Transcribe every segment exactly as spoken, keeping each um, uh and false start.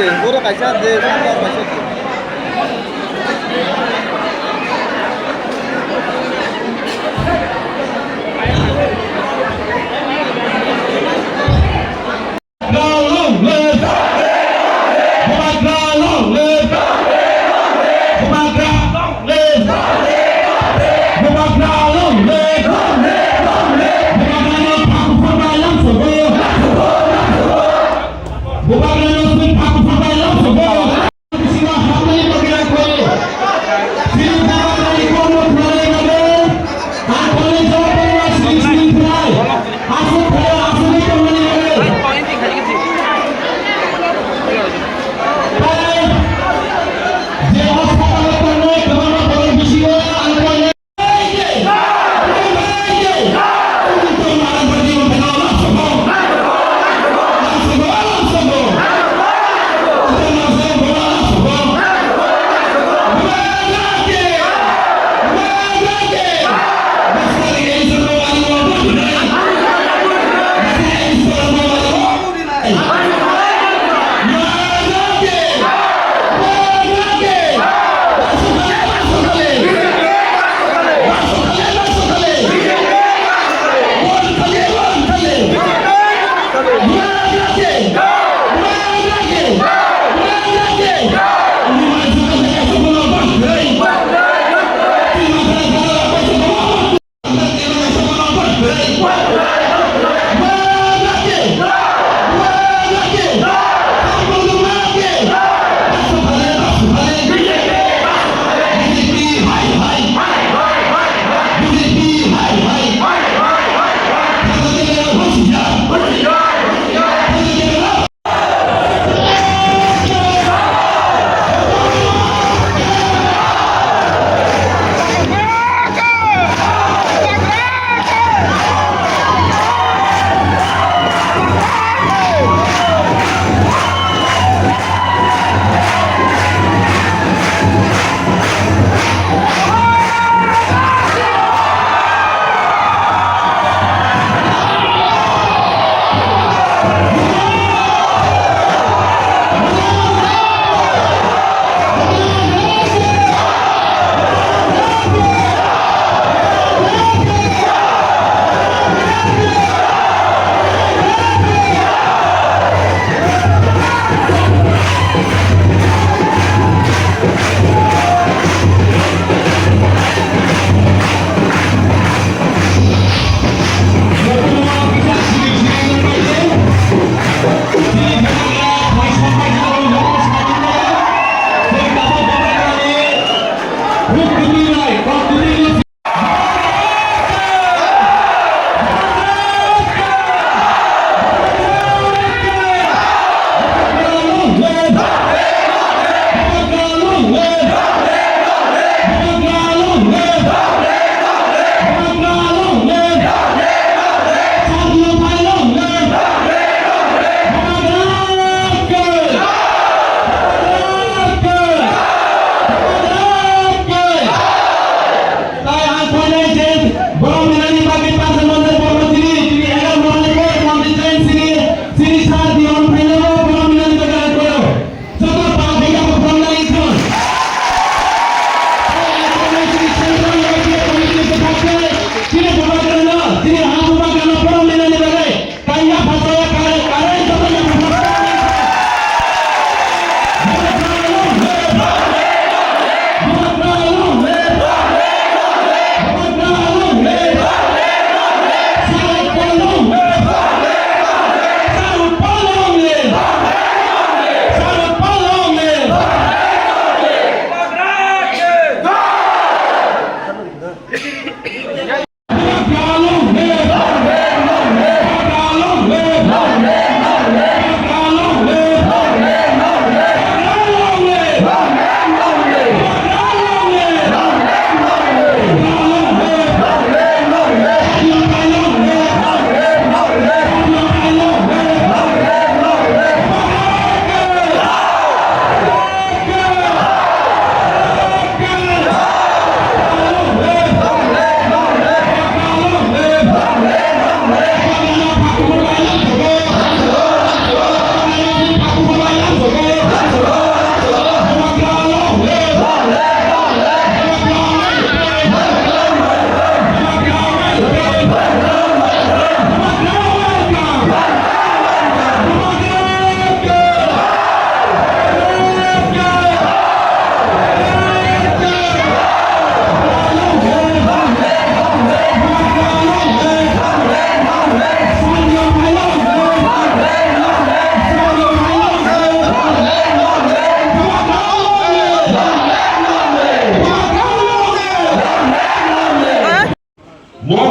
Borok kaisa de, kaisa de. Bubagra long live! Bubagra long live! Bubagra long live! Bubagra long live! Bubagra long live! Bubagra long live! Bubagra long live! Bubagra long live! Bisingo hamnani bagwi ang koi. Chini Bubagrani kokno khwnanani bagwi ang koi jawab rwna sini sini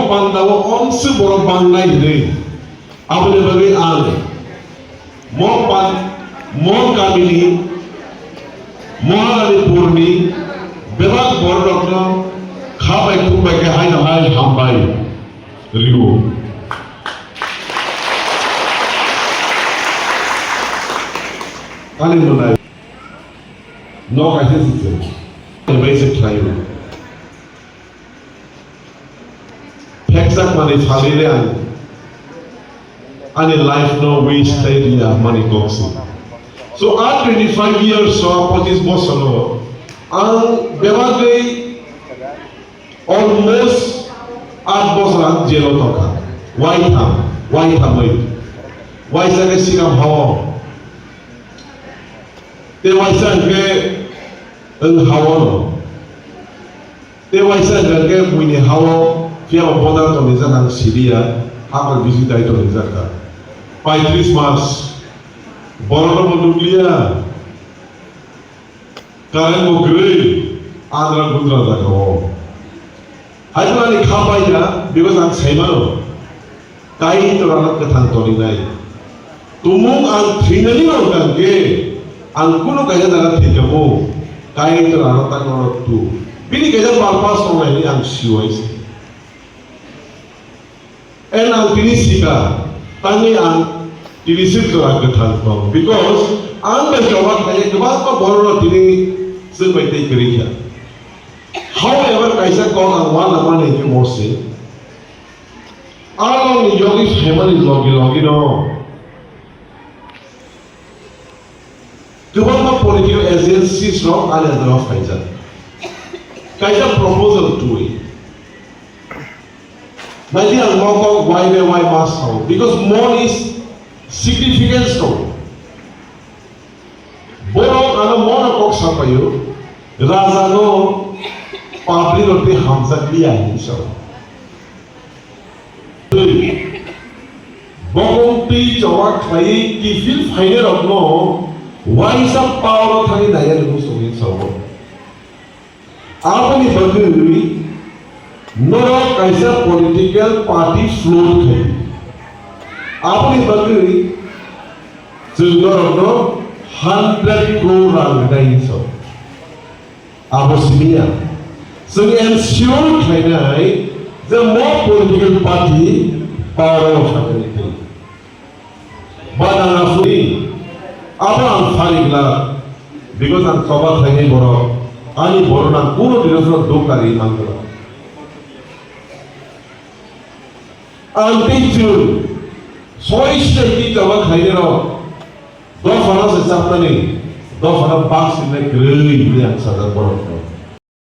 Pandao omswk borok bangnai hinwi. Aboni bagwi ang mo pan-, mo kamini, mo Haranipurni bebak bororokno kha bai khum bai khe haino hai hambai rw-o. Ani mwnai no kaisa se se bai se khlaio. Phekjak manwi phalwi le ang ani life no waste khlai riya mani kok se. So, a twenty-five years o, pochis bosor o ang bebagwi almost aat bosor ang jail o tongkha. Waitham, waithamwi. Waisa khe Sikam hao. Tei waisa hwnkhe wng hao no. Tei waisa hwnkhe buini hao phiya bo boda tongjak ang siliya, hakor bisi dai tongjak kha. Paitris mas, borok no bo nukliya, current bo kwrwi, andra gundra jaga o. Hai phano ani kha paina, because ang sai mano. Kaitorano kwthang toninai. Tumung ang thwinani rok hwnkhe, ang kunu kaisa jaga thwikhamu, Kaitorano tangno rok tu. Bini kaisa purpose tongnai hinwi ang siwai se. And ang tini sika, tangwi ang tini sik jora kwthang tong. Because ang bai choba khlaiwi kwbangma borok rok tini swk bai tei kwrwi kha. However, kaisa kok ang uanama nai khe morse. Aroni yogwi phaimani logi logi no kwbangma political agencies rok ani adaro phaijak. Kaisa proposal twi. Naidi ang mokok why be why mas sao. Because mon is significance tong. Borok ano mono kok sapaio, raja no public rok tei hamjak liya hinwi sao. Twi, bokong twi choba khlaiwi kiphil phainai rokno waisa power o thangwi naiya hinwi sao. Aboni bagwi norok kaisa political party float khai. Aboni bagwi chwng norokno hundred crore rang rwnai hinwi sao. Abo simi ya. Chwng ensure khlainai je mo political party power o thangwi twi. Ba nang asuni, abo ang sari glak, because ang choba khlainai borok, ani borok nang kuno dino phano duk kari mangwlak. Ang tei chwng, soi soi tei choba khlainai rok, dophano se chapnani, dophano bak sinai kwrwi hinwi ang sajak borok no.